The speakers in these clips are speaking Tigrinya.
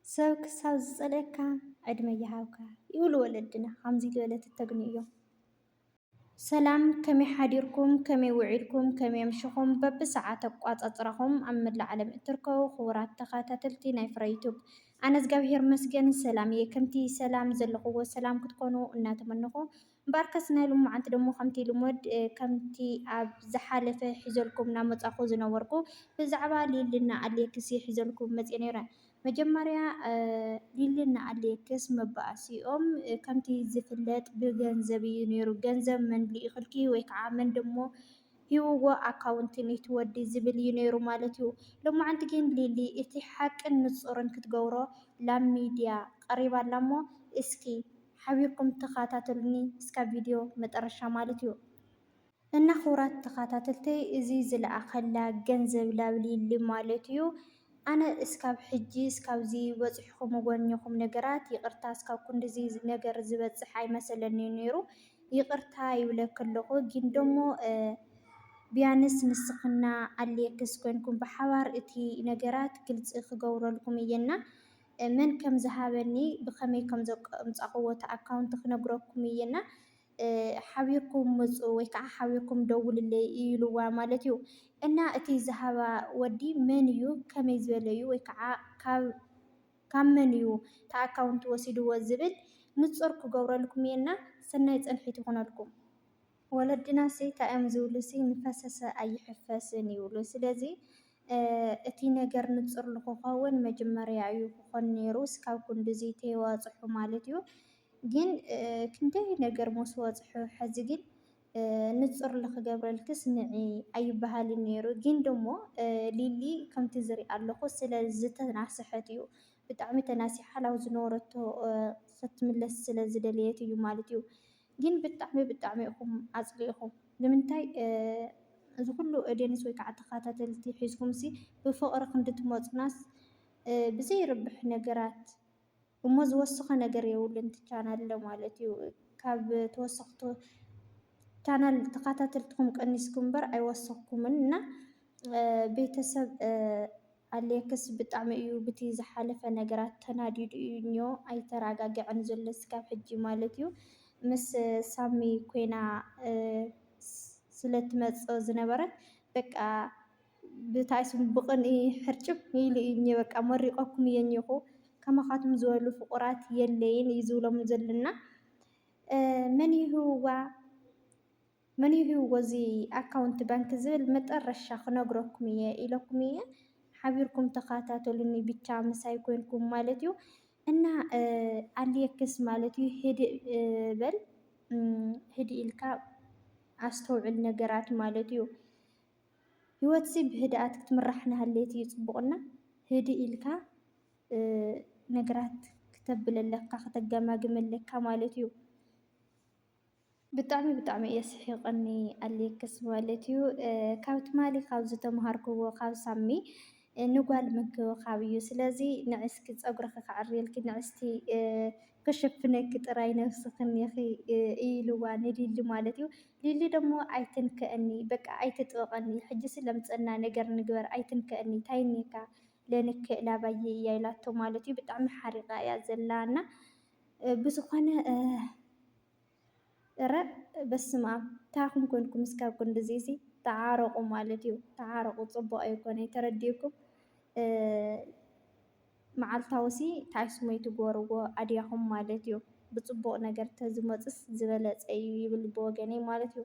ሰብ ክሳብ ዝጸልአካ ዕድመ ይሃብካ ይብሉ ወለድና። ከምዚ ዝበለ ተተግንዮ። ሰላም፣ ከመይ ሓዲርኩም? ከመይ ውዒልኩም? ከመይ ኣምሽኹም? በብሰዓት ኣቋጻጽራኹም ኣብ መላእ ዓለም እትርከቡ ክቡራት ተኸታተልቲ ናይ ፍረ ዩቱብ፣ ኣነ እግዚኣብሄር መስገን ሰላም እየ። ከምቲ ሰላም ዘለኽዎ ሰላም ክትኮኑ እናተመነኹ፣ እምበኣርከስ ናይ ሎማዓንቲ ደሞ ከምቲ ልሙድ፣ እ፣ ከምቲ ኣብ ዝሓለፈ ሒዘልኩም እናመጻኹ ዝነበርኩ ብዛዕባ ሊልና ኣሌክስ እየ ሒዘልኩም መጽየ ነይረ። መጀመርያ፣ እ፣ ሊልና ኣሌክስ መባእሲኦም፣ እ፣ ከምቲ ዝፍለጥ ብገንዘብ እዩ ነይሩ። ገንዘብ መን ልኢኽልኪ ወይ ከዓ መን ደሞ ሂብዎ ኣካውንት ኒቲ ወዲ ዝብል እዩ ነይሩ ማለት እዩ። ሎማዓንቲ ግን ሊሊ እቲ ሓቅን ንጹርን ክትገብሮ ላብ ሚድያ ቀሪባ ኣላ እሞ እስኪ ሓቢርኩም ተኸታተሉኒ እስካብ ቪድዮ መጠረሻ ማለት እዩ። እና ክቡራት ተኸታተልተይ፣ እዚ ዝለኣኸላ ገንዘብ ላብ ሊሊ ማለት እዩ። ኣነ እስካብ ሕጂ እስካብዚ በፂሕኩም ጎብኘኹም ነገራት ይቕርታ፣ እስካብ ክንድዚ ነገር ዝበፅሕ ኣይመሰለኒ ነይሩ። ይቕርታ ይብለኪ ኣለኹ። ግን ደሞ፣ እ፣ ቢያንስ ንስኽና ኣሌክስ ኮይንኩም ብሓባር እቲ ነገራት ግልፂ ክገብረልኩም እየና። እ፣ መን ከም ዝሃበኒ፣ ብኸመይ ከም ዘምፃእክዎ እቲ ኣካውንት ክነግረኩም እየና። እ፣ ሓቢርኩም ምፁ ወይ ከዓ ሓቢርኩም ደውልለይ ኢልዋ ማለት እዩ። እና እቲ ዝሃባ ወዲ መን እዩ፣ ከመይ ዝበለ እዩ፣ ወይ ከዓ ካብ፣ ካብ መን እዩ እቲ ኣካውንት ወሲድዎ ዝብል ንፁር ክገብረልኩም እየና። ሰናይ ፅንሒት ይኹነልኩም። ወለድናሲ እንታይ እዮም ዝብሉሲ፣ ንፈሰሰ ኣይሕፈስን ይብሉ። ስለዚ፣ እ፣ እቲ ነገር ንፁር ንክኸውን መጀመርያ እዩ ክኾን ነይሩ፣ እስካብ ክንድዚ ተይባፅሑ ማለት እዩ። ግን፣ እ፣ ክንደይ ነገር ምስ በፅሑ፣ ሕዚ ግን፣ እ፣ ንፁር ንክገብረልክስ ንዒ ኣይበሃልን ነይሩ። ግን ደሞ፣ እ፣ ሊሊ ከምቲ ዝሪኣ ኣለኹ ስለ ዝተናስሐት እዩ፣ ብጣዕሚ ተናሲሓ ናብ ዝነበረቶ፣ እ፣ ክትምለስ ስለ ዝደለየት እዩ ማለት እዩ። ግን ብጣዕሚ፣ ብጣዕሚ ኢኹም ኣጽሊእኹም። ንምንታይ፣ እ፣ እዚ ኩሉ ኦድየንስ ወይ ከዓ ተኸታተልቲ ሒዝኩምሲ ብፍቕሪ ክንዲ ትመጹናስ፣ እ፣ ብዘይርብሕ ነገራት እሞ ዝወሰኸ ነገር የብሉን እቲ ቻናል ማለት እዩ። ካብ ተወሰኽቲ ቻናል ተኸታተልትኹም ቀኒስኩም እምበር ኣይወሰኽኩምን እና፣ እ፣ ቤተሰብ፣ እ፣ ኣሌክስ ብጣዕሚ እዩ ብቲ ዝሓለፈ ነገራት ተናዲዱ እዩ እኒኦ፣ ኣይተረጋግዐን ዘሎ እስካብ ሕጂ ማለት እዩ። ምስ ሳሚ ኮይና፣ እ፣ ስ-፣ ስለ ትመጽእ ዝነበረት በቃ ብታይ ስሙ ብቕንኢ ሕርጭም ኢሉ እዩ እኒኦ። በቃ መሪቐኩም እየ እኒኹ፣ ከማኻትም ዝበሉ ፍቑራት የለይን እዩ ዝብሎም ዘለና። እ፣ መን ይህብዋ? መን እዩ ሂብዎ እዚ ኣካውንት ባንክ ዝብል መጠረሻ ክነግረኩም እየ ኢለኩም እየ። ሓቢርኩም ተኸታተሉኒ ብቻ ምሳይ ኮይንኩም ማለት እዩ። እና፣ እ፣ ኣሌክስ ማለት እዩ ህድእ፣ እ፣ በል፣ እም፣ ህድእ ኢልካ ኣስተውዕል ነገራት ማለት እዩ። ህይወትሲ ብህድኣት ክትምራሕ ናሃለየት እዩ ጽቡቕና ህድእ ኢልካ፣ እ፣ ነገራት ክተብል ኣለካ፣ ከተገማግም ኣለካ ማለት እዩ። ብጣዕሚ፣ ብጣዕሚ እየ ስሒቐኒ ኣሌክስ ማለት እዩ። እ፣ ካብ ትማሊ ካብ ዝተምሃርክዎ ካብ ሳሚ፣ እ፣ ንጓል ምንክብኻብ እዩ። ስለዚ ንዒ እስኪ ጸጉርኺ ከዕርየልኪ፣ ንዒ እስቲ፣ እ፣ ክሽፍነኪ ጥራይ ነብስኽን ኢኺ፣ እ፣ ኢልዋ ንሊሊ ማለት እዩ። ሊሊ ደሞ ኣይትንከአኒ፣ በቃ ኣይትጥበቐኒ፣ ሕጂ ስለምጸና ነገር ንግበር፣ ኣይትንከአኒ፣ ታይኒካ ለንክእ ላባዬ እያ ኢላቶ ማለት እዩ። ብጣዕሚ ሓሪቓ እያ ዘላ እና፣ እ፣ ብዝኾነ፣ እ፣ እረ በስመ ኣብ፣ ታኹም ኮንኩም እስካብ ክንድዚ ሲ ተዓረቑ ማለት እዩ። ተዓረቑ፣ ጽቡቕ ኣይኮነ፣ ተረዲእኩም፣ እ፣ መዓልታዊ ሲ ታይስሞይ ትጎርዎ ኣድያኹም ማለት እዩ። ብጽቡቕ ነገር ተዝመጽስ ዝበለጸ እዩ ይብል ብወገነይ ማለት እዩ።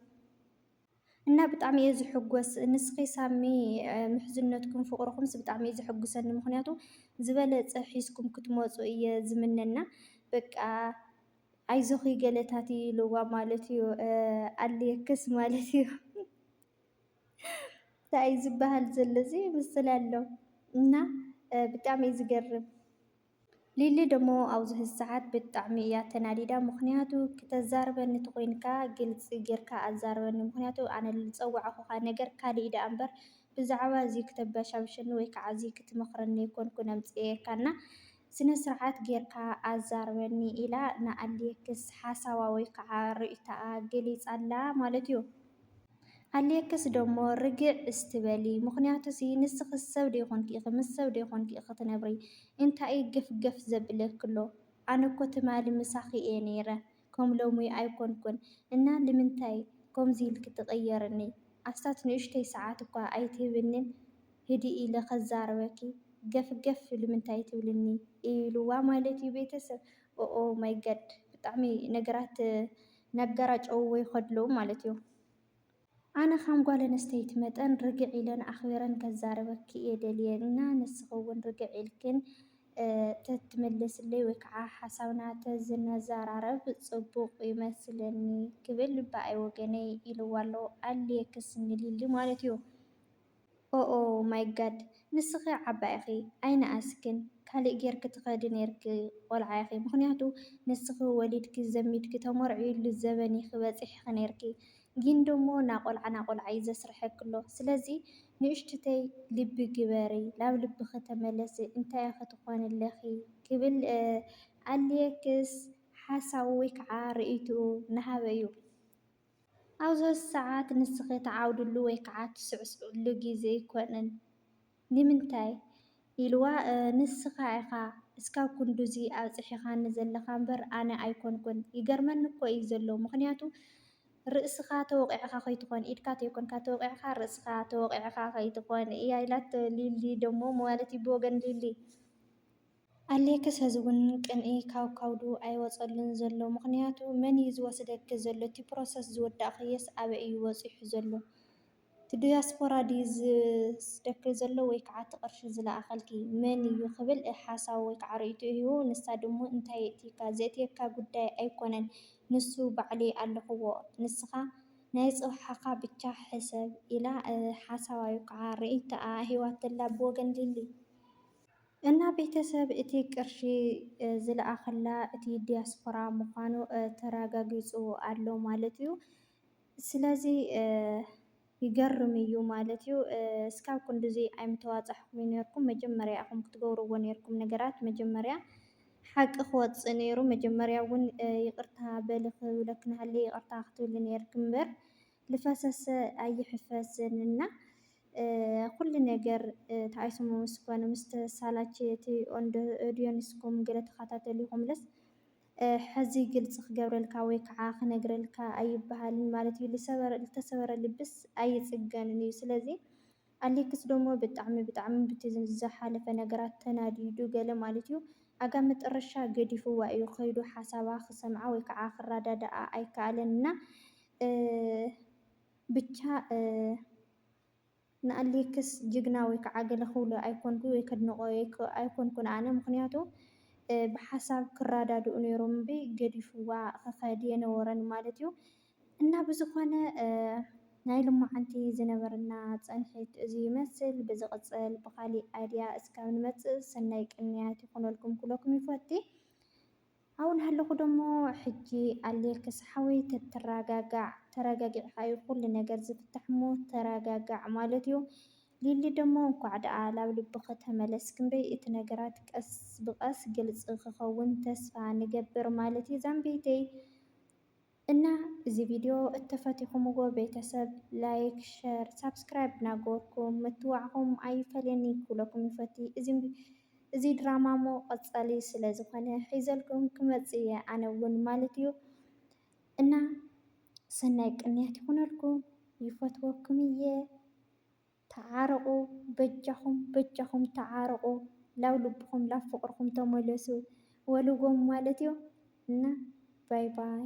እና ብጣዕሚ እየ ዝሕጎስ። ንስኺ ሳሚ፣ እ፣ ምሕዝነትኩም ፍቕርኹምስ ብጣዕሚ እዩ ዘሐጉሰኒ። ምኽንያቱ ዝበለጸ ሒዝኩም ክትመጹ እየ ዝምነና። በቃ ኣይዞኺ ገለታት ኢልዋ ማለት እዩ፣ እ፣ ኣልየክስ ማለት እዩ። እንታይ እዩ ዝበሃል ዘሎ? እዚ ይምስል ኣሎ። እና፣ እ፣ ብጣዕሚ እዩ ዝገርም። ሊሊ ደሞ ኣብዚ ሕዚ ሰዓት ብጣዕሚ እያ ተናዲዳ። ምኽንያቱ ክተዛርበኒ ተኾይንካ ግልፂ ጌርካ ኣዛርበኒ። ምኽንያቱ ኣነ ዝፀዋዕኹኻ ነገር ካሊእ ደኣ እምበር ብዛዕባ እዚ ክተበሻብሸኒ ወይ ከዓ እዚ ክትመኽረኒ ኣይኮንኩን ኣምፅኤካ እና ስነ ስርዓት ጌርካ ኣዛርበኒ ኢላ ንኣሌክስ ሓሳባ ወይ ከዓ ርእይታኣ ገሊፃላ ማለት እዩ። ኣሌክስ ደሞ ርግዕ እስቲ በሊ፣ ምኽንያቱሲ ንስኺ ሰብ ዶ ይኾንኪ ኢኺ፣ ምስ ሰብ ዶ ይኾንኪ ኢኺ ትነብሪ? እንታይ እዩ ገፍገፍ ዘብለኪ ኣሎ? ኣነ እኮ ትማሊ ምሳኺ እየ ነይረ፣ ከም ሎሚ ኣይኮንኩን። እና ንምንታይ ከምዚ ኢልኪ ትቕየርኒ? ኣስታት ንእሽተይ ሰዓት እኳ ኣይትህብንን? ህድእ ኢለ ከዛርበኪ ገፍገፍ ንምንታይ ትብልኒ? ኢልዋ ማለት እዩ ቤተሰብ። ኦኦ ማይ ጋድ፣ ብጣዕሚ ነገራት ነጋራጨውዎ ይኸድለዉ ማለት እዩ። ኣነ ከም ጓል ኣንስተይቲ መጠን ርግዕ ኢለን ኣኽቢረን ከዛርበኪ እየ ደልየ እና ንስኺ እውን ርግዕ ኢልክን ተትምልስለይ ወይ ከዓ ሓሳብና ተዝነዘራረብ ፅቡቕ ይመስለኒ ክብል ብኣይ ወገነይ ኢልዋ ኣሎ ኣሌክስ ንሊሊ ማለት እዩ። ኦኦ ማይ ጋድ ንስኺ ዓባይ ኢኺ ኣይነኣስክን ካሊእ ጌርኪ ትኸዲ ኔርኪ ቆልዓ ኢኺ ምኽንያቱ ንስኺ ወሊድኪ ዘሚድኪ ተመርዕይሉ ዘበን ኢኺ በፂሕኺ ኔርኪ ግን ደሞ ናቆልዓ ናቆልዓ እዩ ዘስርሐኪ ኣሎ ስለዚ ንእሽትተይ ልቢ ግበሪ ናብ ልብኺ ተመለሲ እንታይ ኢኺ ትኾኒ ኣለኺ ክብል ኣሌክስ ሓሳቡ ወይ ከዓ ርእይትኡ እናሃበ እዩ። ኣብዚ ሰዓት ንስኺ ትዓውድሉ ወይ ከዓ ትስዕስዕሉ ግዜ ኣይኮነን። ንምንታይ ኢልዋ፣ ንስኻ ኢኻ እስካብ ክንዱዚ ኣብፂሒኻኒ ዘለኻ እምበር ኣነ ኣይኮንኩን። ይገርመኒ እኮ እዩ ዘሎ። ምኽንያቱ ርእስኻ ተወቒዕኻ ከይትኾን፣ ኢድካ ተይኮንካ ተወቒዕኻ ርእስኻ ተወቒዕኻ ከይትኾን እያ ኢላቶ ሊሊ ደሞ ማለት እዩ ብወገን ሊሊ። ኣሌክስ ሕዚ እውን ቅንኢ ካብ ከብዱ ኣይወፀሉን ዘሎ። ምኽንያቱ መን እዩ ዝወስደኪ ዘሎ? እቲ ፕሮሰስ ዝወዳእኽዮስ ኣበይ እዩ በፂሑ ዘሎ? እቲ ዲያስፖራ ድዩ ዝወስደኪ ዘሎ ወይ ከዓ እቲ ቅርሺ ዝለኣኸልኪ መን እዩ ክብል ሓሳቡ ወይ ከዓ ርእይትኡ ሂቡ። ንሳ ድሞ እንታይ የእትየካ? ዘእትየካ ጉዳይ ኣይኮነን። ንሱ ባዕለይ ኣለኽዎ። ንስኻ ናይ ፅባሕኻ ብቻ ሕሰብ ኢላ ሓሳባ ወይ ከዓ ርእይቶኣ ሂባትላ ብወገን ሊሊ። እና ቤተሰብ እቲ ቅርሺ ዝለኣኸላ እቲ ዲያስፖራ ምዃኑ ተረጋጊፁ ኣሎ ማለት እዩ። ስለዚ ይገርም እዩ ማለት እዩ። እስካብ ክንድዚ ኣይምተዋፃሕኩም ነርኩም መጀመርያ ኢኹም ክትገብርዎ ነርኩም ነገራት መጀመርያ ሓቂ ክወፅእ ነይሩ መጀመርያ እውን ይቅርታ በሊ ክብለክን ሃለ ይቅርታ ክትብሊ ነርክ እምበር ልፈሰሰ ኣይሕፈስን እና ኩሉ ነገር ተኣይስሙ ምስ ኮነ ምስ ተሳላቸ እቲ ኦንዶ ኦድዮንስኩም ገለ ተኸታተሊኹምለስ ሕዚ ግልፂ ክገብረልካ ወይ ከዓ ክነግረልካ ኣይበሃልን ማለት እዩ። ልተሰበረ ልብስ ኣይፅገንን እዩ። ስለዚ ኣሌክስ ደሞ ብጣዕሚ ብጣዕሚ ብቲ ዝሓለፈ ነገራት ተናዲዱ ገለ ማለት እዩ። ኣጋ መጠረሻ ገዲፍዋ እዩ ከይዱ ሓሳባ ክሰምዓ ወይ ከዓ ክረዳድኣ ኣይከኣለን እና ብቻ ንኣሌክስ ጅግና ወይ ከዓ ገለ ክብሎ ኣይኮንኩ ወይ ከድንቆ ኣይኮንኩን ኣነ ምክንያቱ ብሓሳብ ክረዳድኡ ነይሮም እምበይ ገዲፍዋ ክኸድ የነበሮን ማለት እዩ። እና ብዝኾነ ናይ ልማዓንቲ ዝነበረና ጸንሒት እዚ ይመስል። ብዝቕጽል ብኻሊእ ኣድያ እስካብ ንመጽእ ሰናይ ቅንያት ይኹነልኩም ክብለኩም ይፈቲ። ኣብኡ እናሃለኹ ደሞ ሕጂ ኣሌክስ ሓወይ ተትረጋጋዕ፣ ተረጋጊዕካ እዩ ኩሉ ነገር ዝፍታሕ እሞ ተረጋጋዕ ማለት እዩ። ሊሊ ደሞ እንኳዕ ደኣ ናብ ልብኺ ተመለስኪ እምበይ እቲ ነገራት ቀስ ብቐስ ግልጺ ክኸውን ተስፋ ንገብር ማለት እዩ ዛምቤተይ። እና እዚ ቪድዮ እተፈቲኹምዎ ቤተሰብ ላይክ፣ ሸር፣ ሳብስክራይብ እናገበርኩም ምትዋዕኹም ኣይፈለየኒ ክብለኩም ይፈቲ። እዚ እዚ ድራማ እሞ ቀጻሊ ስለ ዝኾነ ሒዘልኩም ክመጽእ እየ ኣነ እውን ማለት እዩ። እና ሰናይ ቅንያት ይኹነልኩም፣ ይፈትወኩም እየ። ተዓረቑ በጃኹም በጃኹም ተዓረቑ ላብ ልብኹም ላብ ፍቕርኹም ተመለሱ በልዎም ማለት እዩ እና ባይ ባይ።